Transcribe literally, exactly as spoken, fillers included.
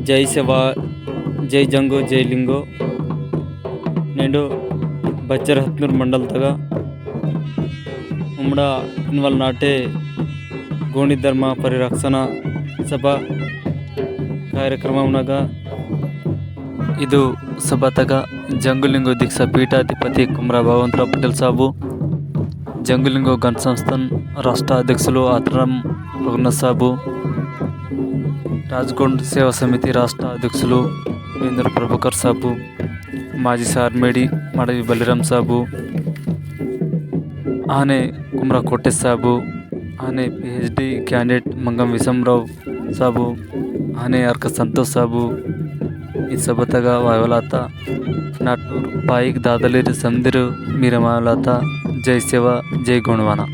जय सेवा, जय जंगो, जय लिंगो। नेंडु बच्चर हतनूर मंडल तगा उमड़ा इनवल नाटे गोंडी धर्म परिरक्षण सभा कार्यक्रम नगा इदु सभा तगा जंगुलिंगो दीक्षा पीठाधिपति कुमरा भगवंतराव पटेल साबु, जंगुलिंगो गण संस्थान राष्ट्र अध्यक्षुलु आत्राम रघुनाथ साबु, राजगोंड सेवा समिति राष्ट्र अध्यक्षुलु बेंदूर प्रभाकर साबु, माजी सारमेडी मड़वी बलिराम साबु, आने कुमरा कोटेश साबु, आने पीएचडी कैंडिडेट मंगम विषमराव साबु, आने अर्क संतोष साबु, ई सभा तगा वायवलाता। नाटूर पाईक दादलीर समदिर मीर वायवलाता। जय सेवा, जय गोंडवाना।